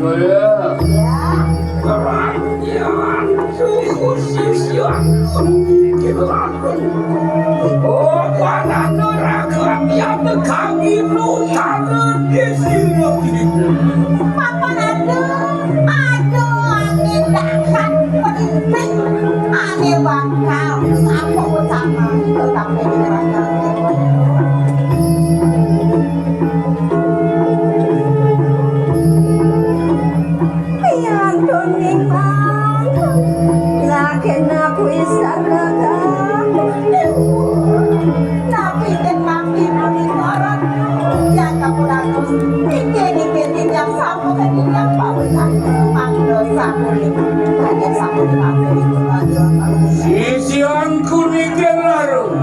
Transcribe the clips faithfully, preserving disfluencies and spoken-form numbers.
Iya. Iya. Perhatian, sungguh sisya. Oh, para neraka yang kami nutara di sini. Papan ada, ada tindakan penting, ane bakal sampo utama tetapi neraka. Piantun ning mangkon, laken aku istana. Tapi ten mati muni koran, ya kapuraku. Niki niki tinjak sapu, tinjak pawitan, pangdosa muni. Hanya sapu di mangkon itu aja. Sisianku niki larung.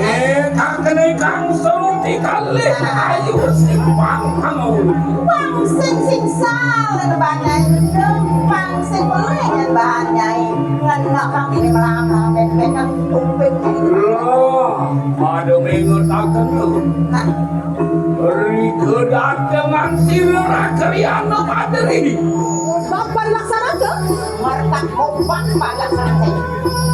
Eh, kakene kang seruti kalih ayu simpang pangulu. Pang sing sing sal banai, pang sing ulih banai. Ngena kami melama ben-benan kuping. Loh, pada mengetaken tuh. Nah, rika datengan sira Rakriana Padri. Bapak laksanakan. Mertak obat pada santai.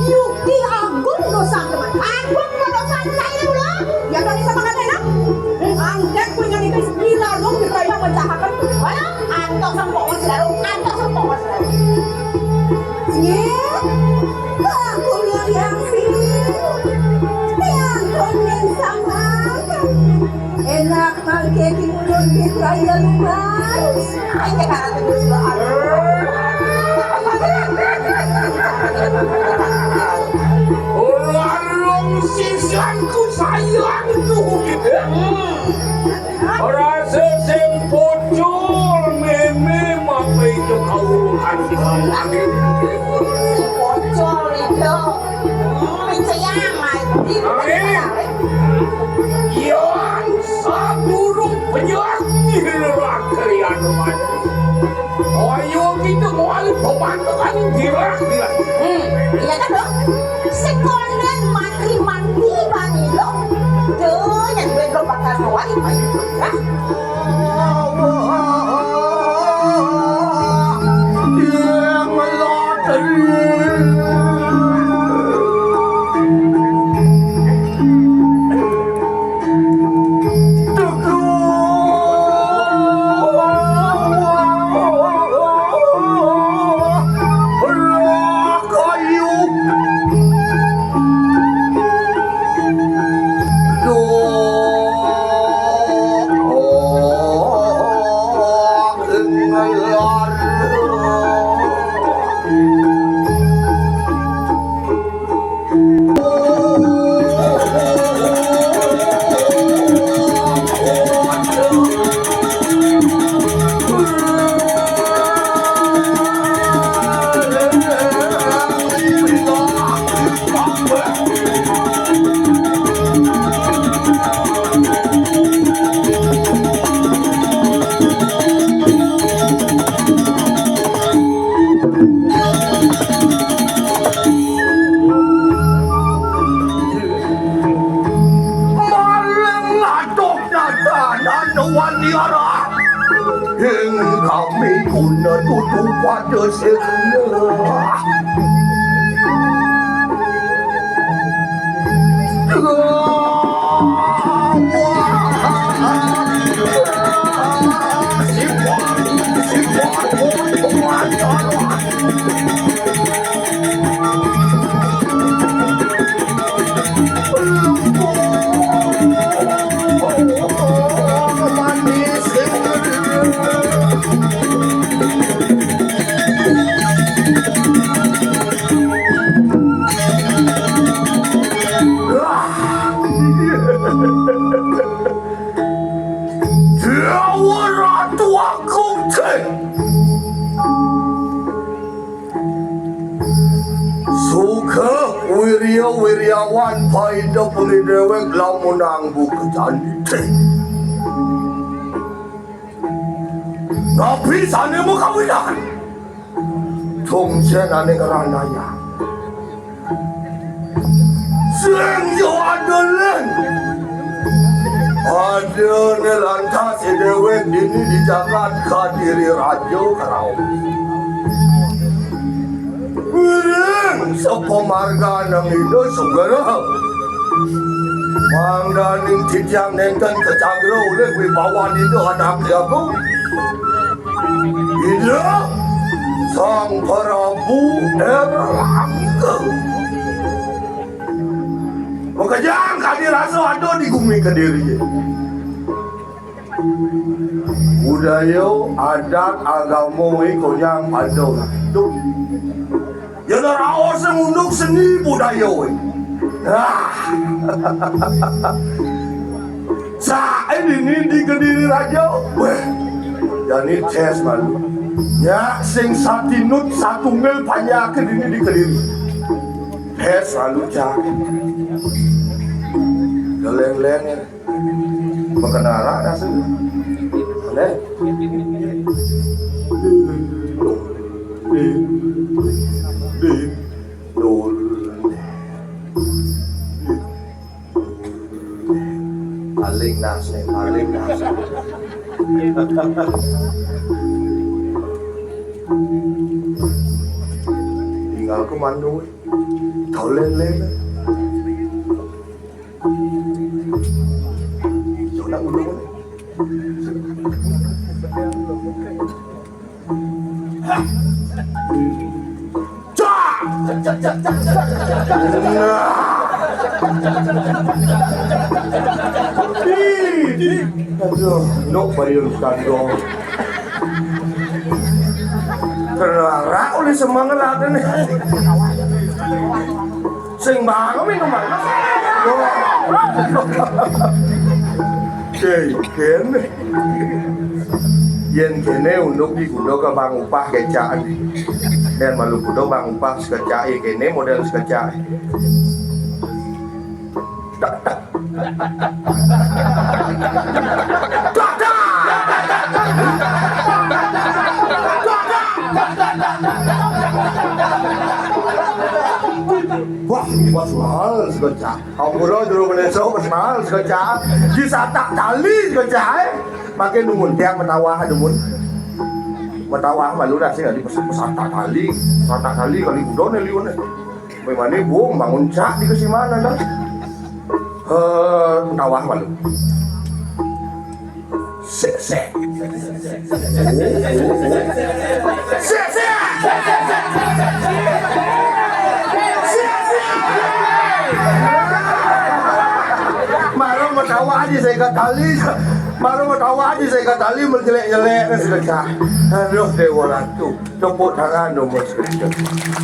Yukti agung dosa teman. Agung dosa saya ulah. Ya kan bisa makan enak. Angkat punya itu gila lu kita yang mencahakan. Wala, antos ang pokos laro, antos ang pokos laro. Ye, aku yang sih. Yang kau sama. Enak. Pagke kimulod ni Brian Mars. Ay, teka natin, gusto. Larung sisanku sayang tuh gitu. Rasa sing pocol meme mape itu kawuhan di kawuhan. Pocol itu. Percaya, Mai. Amin. Yan sadurung penyakti lerak kalian mati. Ayo kita mau alih pembantu kan gila gila. Hmm, iya kan dong? Sekolah mati mati bang itu. Tuh yang gue bakal nuan itu ya. Malang ngadok dadanan waniara. Ing kami guna tutu pada sirna. Dewa Ratu Agung Ceng. Sugih wirya wiryawan paida puni dewek lamun anggo kecandite. Napi sane makawinan? Dongjen ane ngranaya. Sing yo adolen. Dene lantas déwék dini di jagat Kadiri Raja kraos. Wiring sapamargan Ida Sugra. Mangdaning titiang nénten kacagra olih wibawan Ida Anaké Agung. Ida Sang Prabu Erlangga. Makejang kadi rasa ada di gumi Kediri. Budaya, adat, agama, eh, konyang pada. Tuh. Ya, raos ngunduk seni budaya, eh. Ah. Saé dini di Kediri Raja. Wéh. Jani tés malu. Ya, sing satinut satunggal panjaké dini di Kediri. Tés malu, Cak. Leng-leng. Makan arak dah sih. Aneh. Di, di, di, dul. Paling dah sih, paling dah sih. Tinggal komando. Tahu lele. Yo nak ulung. Cak! Nah. Ih, ih. Aduh, nok bayun kandong. Kerara oleh semangat ada nih. Sing banget minuman. Oke, kéné. Yén kéné unduk di kuda ka Bang Upah kecak. Yén malu kuda Bang Upah sekecak, kéné model sekecak. Wah, ini pas mahal sekecak. Ampura juru menéso pas mahal sekecak. Di satak tali sekecak, eh. Makin dumun tiang metawah dumun. Metawah malu dah sih di pesan pesan tali. Satak tali kali kuda né liun, eh. Memangnya gua bangun cak di kesimanan dah. Eh, tawah malu. Sik, sik. Sik, sik. Malu metawa di sekat tali. Malu metawa di sekat tali menjelek-jelek sekecak. Aduh, Dewa Ratu. Tepuk tangan dong, Bos.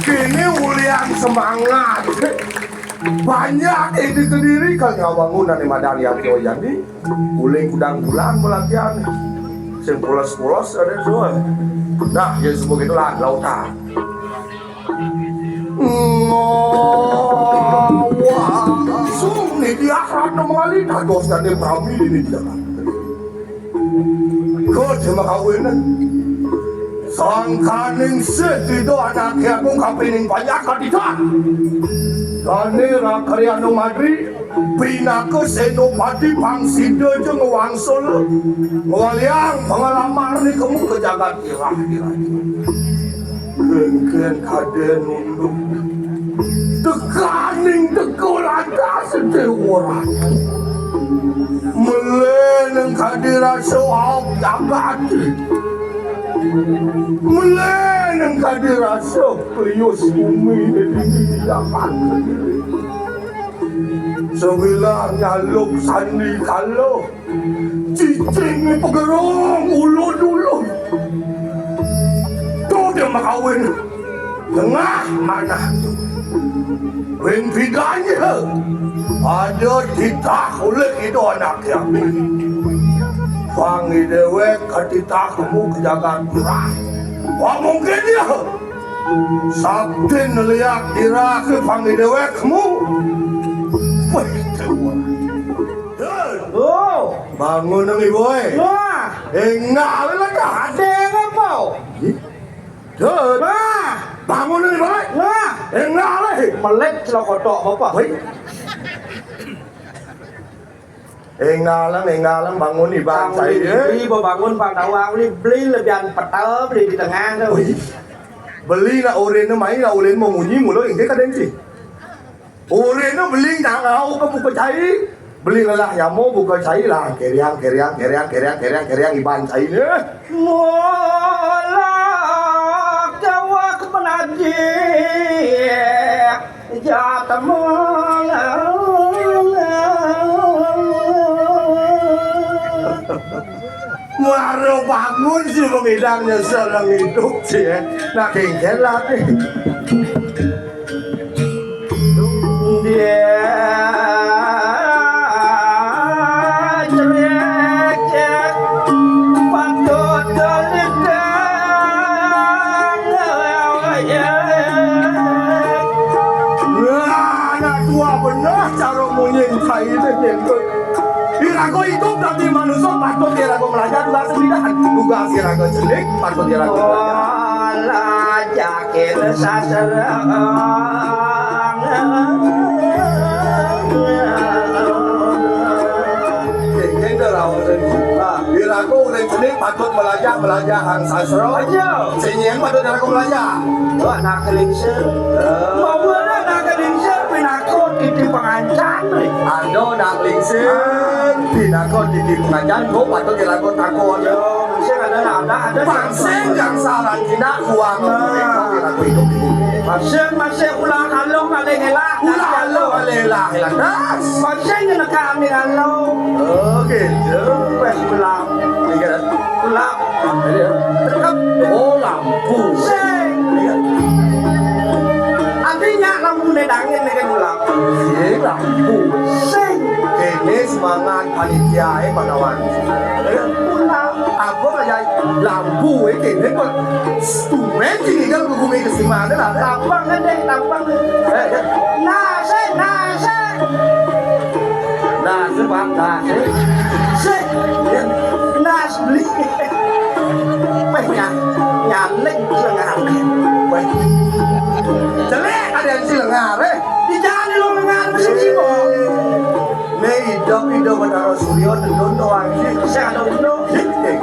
Kini ulian semangat. Banyak ide Kediri kal nyawangun ane madan yang kioyan ni. Uling kudang bulan pelatihan. Sing pulos-pulos ada soal. Nah, ya semua gitulah, lautan. Wah, sung ni dia rata mengalir. Dados dan dia berami ini dia. Kod makawin. Sangkaning sih Ida Anaké Agung kapining banyak kaditan. Dane Rakriano Madri, pinaka senopati pangsida ja ngwangsul, ngwaliang panglamar ni kemu ka jagat irah-irah. Kén-kén kadén nunduk. Tekaning teka lantas Déwa Ratu. Melé nang kadi rasa aok jagat. Melé nang kadi rasa klius bumi dadi jagat. Sawilang nyaluk sandi kala. Cicing pagerung ulun-ulun. Tuh dia makawin. Tengah manah tu. Wing pidanya. Ada titah oleh Ida Anaké Agung. Pang déwék katitah kemu ka jagat Turas. Wah, mungkin ya. Sakti neliak dirah ka pang déwék kemu. Wah, itu. Oh. Bangun nang ibu, eh. Wah. Enggak, ada lah dah. Ada apa? Ih. Dut. Wah. Bangun nang ibu, eh. Wah. Enggak lah. Melek celokotok apa? Woi. Ing dalem, ing dalem, bangun iban cai, eh. Beli bebangun Pandhawa, beli, beli lebihan petel, beli di tengah tu. Wih. Beli nak urin tu mai, nak urin memunyi mula inggih kadén ci. Urin tu beli nak ngau ke buka cai, beli lelah nyamo buka cai lah, keriang, keriang, keriang, keriang, keriang, keriang iban cai ni. Mula kawak penagih. Jatemang. Muaro bangun si pengidang nyesel nang idup si, eh. Nak kéngkén lah, eh. Dia cerék, patut telitang. Wah, anak tua bener cara munyi cai deh, jenggot. Iraga idup dadi manusa patut iraga mlajar tugas sendiri. Tugas iraga cenik patut iraga mlajar. Mlajar kira sastra. Jenggot dah lawan sendiri. Nah, iraga urip sendiri patut belajar, belajar hang sastra. Aja. Sing nyén patut iraga belajar. Wah, nak lingsir. Eh. Bawa nak lingsir pinaka titi pangancan, eh. Ada nak lingsir pinaka titi pangancan, kok patut iraga takon. Yo, sing ada, ada, ada. Pangsing yang saran kita kuang, iraga hidup di bumi. Pangsing masih ulah kalung, alih elah. Ulah kalung, alih elah, elah. Das. Pangsing ngeneka ambil kalung. Oh, gitu. Weh, ulah. Iya. Ulah. Iya. Terkep. Oh, lampu. Sing. Iya. Artinya lampu ne dangin ne kan ulah. Iya, lampu. Sing. Ini semangat panitia, eh, Pak Kawan. Iya. Ulah. Apa aja lampu, eh, kene kok. Tumen sih kan gumi ke sini mana lah. Tampang kan deh, tampang. Eh, iya. Nah, sing, nah, sing. Nah, sebab nah, sih. Sih. Iya. Nah, beli. Peh nya-, nyaling si lengar. Weh. Jelek ada yang si lengar, eh. Di jalan lu lengar mesti sibuk. Né idup, idup Betara Surya tedun doang sih. Sing ada uno. Sih, eh.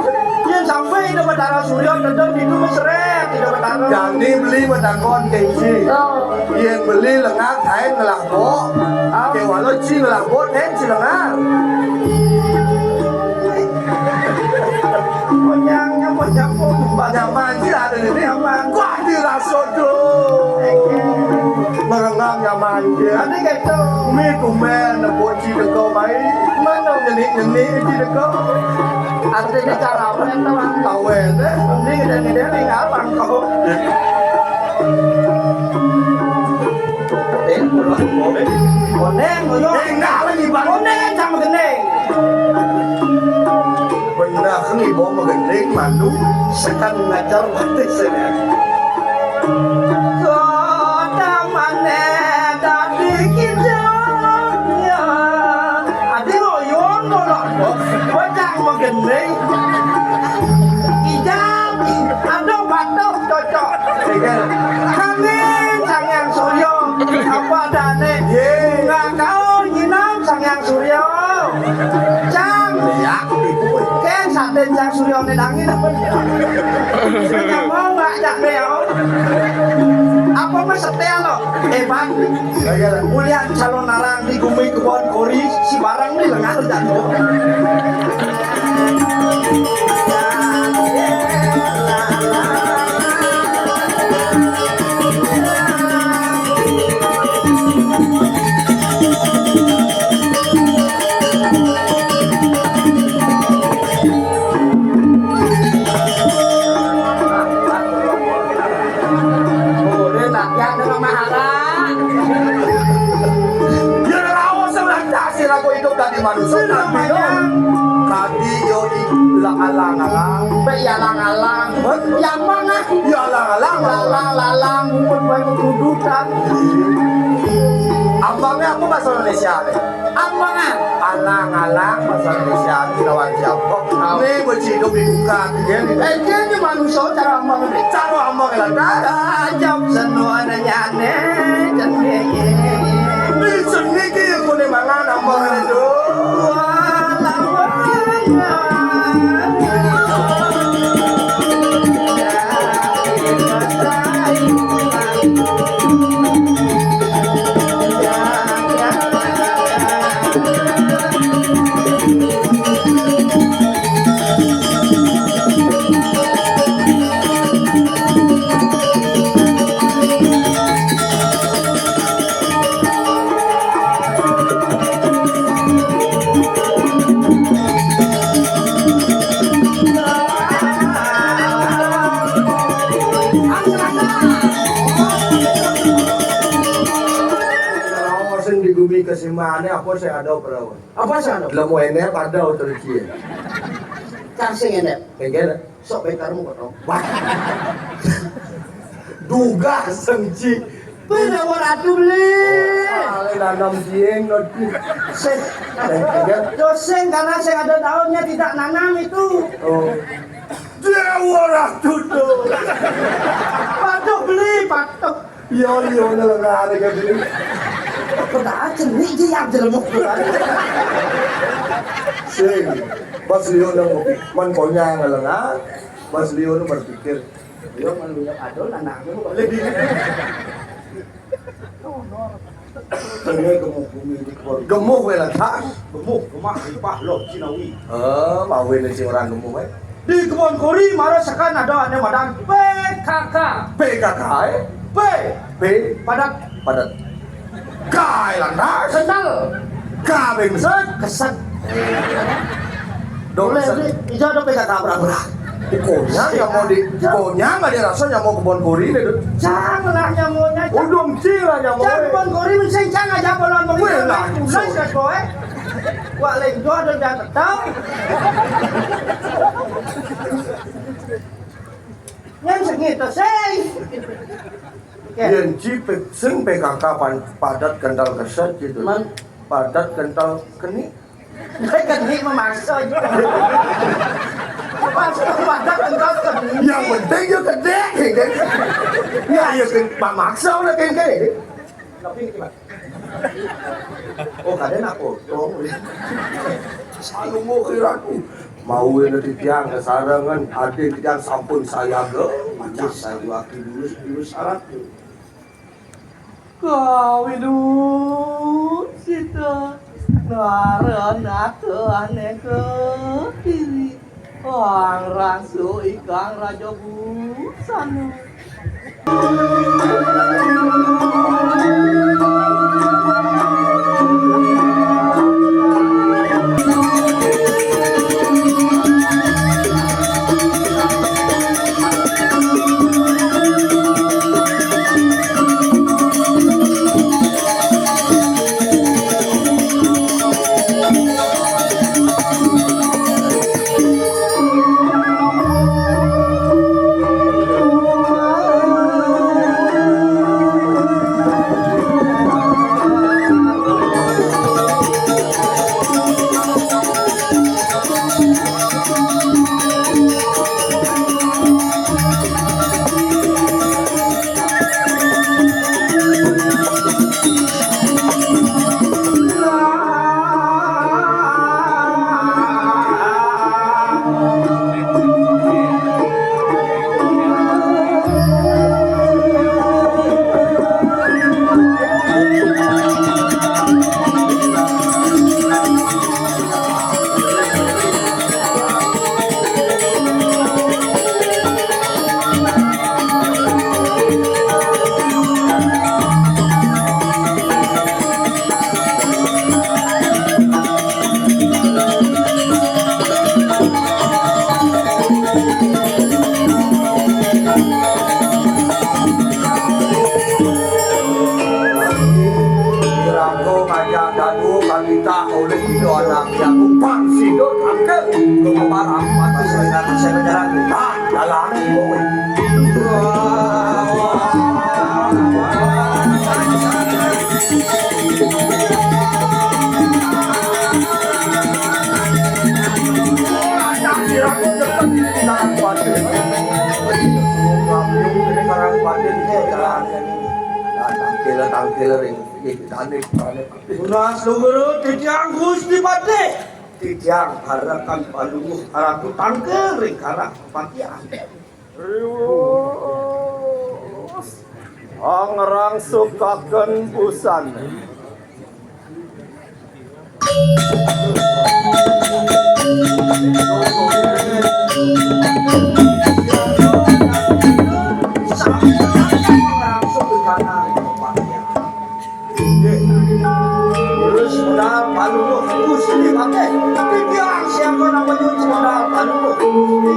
Yén sampai idup Betara Surya tedun itu mesrét idup Betara. Jani beli matakon gengsi. Oh. Yén beli lengar kain ngelah bok. Ah. Kéwala ci ngelah bok, ten ci lengar. Monyangnya, monyang, monyang. Nyaman ci ada ini. Nyaman. Wah, dirasa tuh. Merengang nyaman ci. Ada gitu. Mi tumen, bok ci deka mai. Mana? Nyenik-nyenik ci deka. Artinya cara apa itu, Bang? Tahu, eh. Ini gede-gede nih, apa kau? Koneng, ngono. Enggak lagi, Bang. Koneng sama gendeng. Bener nih, bawa gendeng, malu. Sekan ngajar batis saya. Kota mana tadi kita? Adi loyon, ngono. Bocah magending. Ijab, aduh, batuk, cocok. Kami Sang Hyang Surya, apa adane? Nggak kau nginam Sang Hyang Surya. Cang. Iya. Ken saten Sang Surya ne dangin apa? Mau nggak cak beo? Apa mah setel lo? Hebat. Mulian calon arang di gumi kebon kori, si barang ni lengar jatuh. Ora nak ya dengan mahala. Ya, lawas sing lantas sing aku hidup dadi manusa. Tadi yo i-, la-, alang-alang. Pe ya alang-alang. Hah? Ya mana? Ya alang-alang. Lalang-lalang, ngumpet banyu dudukan. Ambangnya apa bahasa Indonesia nih? Ambangan. Alang-alang bahasa Indonesia, kita wajib. Ini berciduk di buka, ya. Eh, dia ni manusia cara ambang ni. Cara ambang lah, dah. Tajam senua nanya ni, cendek. Ni seni ke yang boleh mangan ambang itu. Wah. Sing di gumi kesimane apa sing ada perawan? Apa sing ada? Lemu enek pada otoriki. Kang sing enek. Kengkene. Sok bae karmu kok, Tom. Wah. Duga senci. Beda waratu beli. Ale nanam dieng ngerti. Sing. Kengkene. Yo sing karena sing ada daunnya tidak nanam itu. Oh. Dia waratu tuh. Patuh beli, patuh. Iya, iya, nyelenggara kan ini. Padahal jenik iki yang jelemu. Sing, pas liyo nang ngopi, man konya ngelengar, pas liyo nu berpikir, yo man liyo adol anaknya kok lebih. Ini gemuk bumi di kebon. Gemuk kowe lah, Kak. Gemuk, gemah, ripah, loh, cinawi. Eh, mau ini sing orang gemuk, eh. Di kebon kori, mara sekan ada ane madan P K K. P K K, eh? P. P. Padat. Padat. K, eh, lantas. Kental. K, beng, set. Keset. Dong, boleh, set. Ini, ijo ada P K K berapa? Pokoknya yang mau di, pokoknya nggak dirasa yang mau kebon kori deh, tuh. Janganlah nyamunya. Udah, mesti lah nyamu. Jangan kebon kori, mesti jangan aja bolon. Weh, lah, udah, sudah, boy. Wah, lain dua ada yang tahu. Yang segitu sih. Oke. Yen ci pe-, sing P K K pan-, padat kental keset gitu. Man. Padat kental keni. Keni memaksa aja. Pas padat kental keni. Yang penting yo gede, ya kan? Ya, ya, memaksa udah kan, kan? Tapi ini gimana? Oh, kadang nak potong. Selalu mau kiratu. Mau nanti tiang kesarangan, ada tiang sampun saya ke, macam saya dua kilo, dulu syarat. Kawidu sita naranata aneka diri. Ang rasu ikang raja busana. Iraga ngajak dadu, kalita oleh tiga anak jagung, pang sidut angke, kemarang mata selera kesel jalan, tak jalan, kowe. Tangkil, tangkil, ring, ring, tane, tane. Tunas luhur titiang Gusti Patih. Titiang harakan Palungguh Ratu Tangkering Karang Patian. Riwus, angrangsukaken busana. Terus modal Palungguh Gusti pakai. Titiang siapa namanya modal Palungguh Gusti.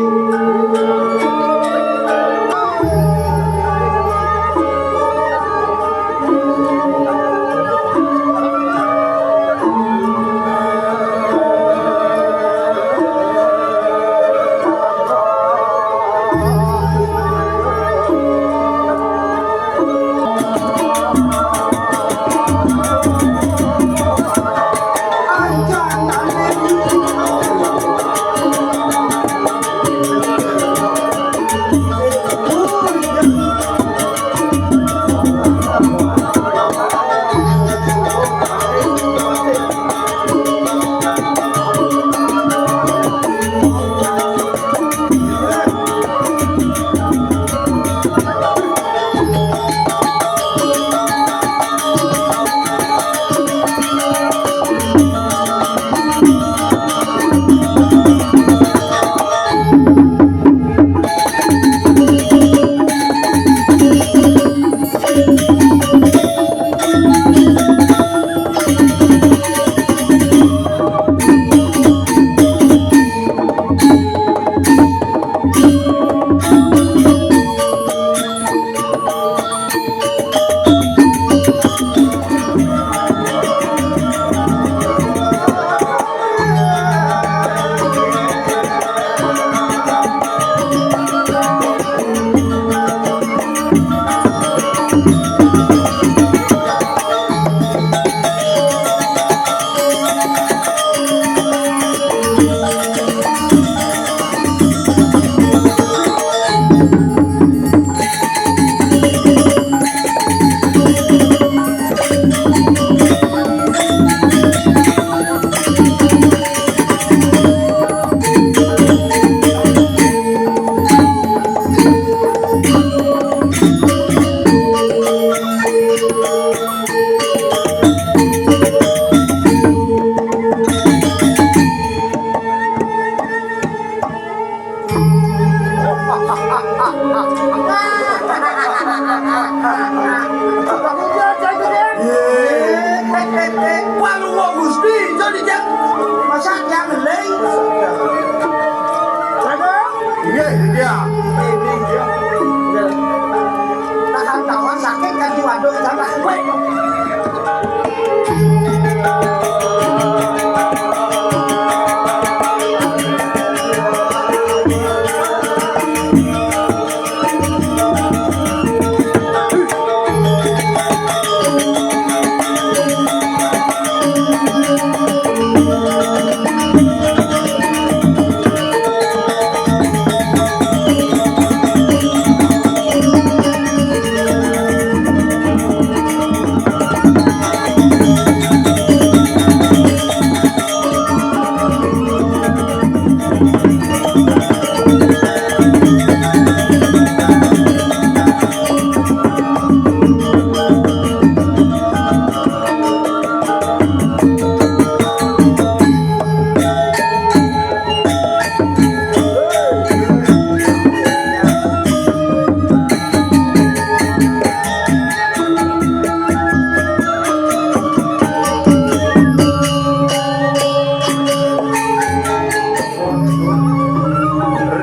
Palungguh Gusti, jadi jang masa jang leng. Iya, iya. Tahan tawa sakit kan di waduk sama.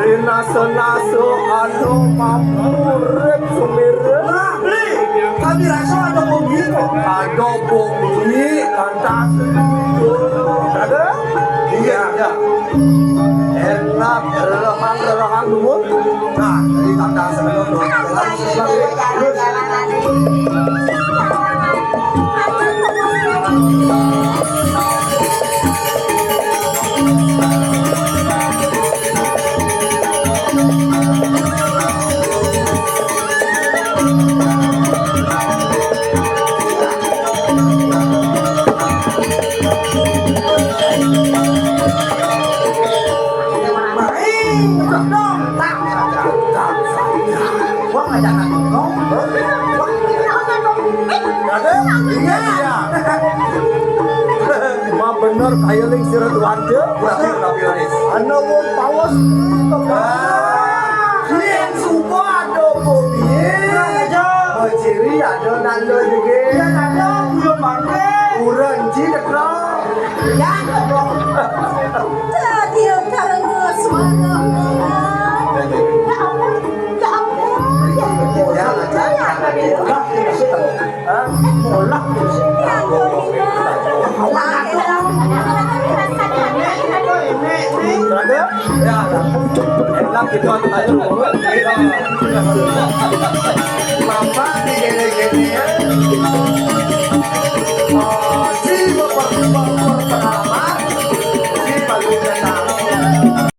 Rinaso-naso anu mamurip sumirip. Nah, Bli, kami rasa ada bumi kok. Ada bumi, lantas. Ada? Iya, iya. Enak, lelehang, lelehang dumun. Nah, jadi tanda sebelum. Ada? Iya, iya. Mah bener kaya ling sira tuanda. Ana wong pawes. Yen suka ada apa piye? Bajiri ada nanda juga. Iya, nanda, belum bangke. Urang ji teka. Ya, teka. Tadi karena suara. Ya ampun, ya ampun. Ya, ya, ya. Hah? Molah. Raga? Ya, enak gitu, atuh aja. Bapak digede-gede ya.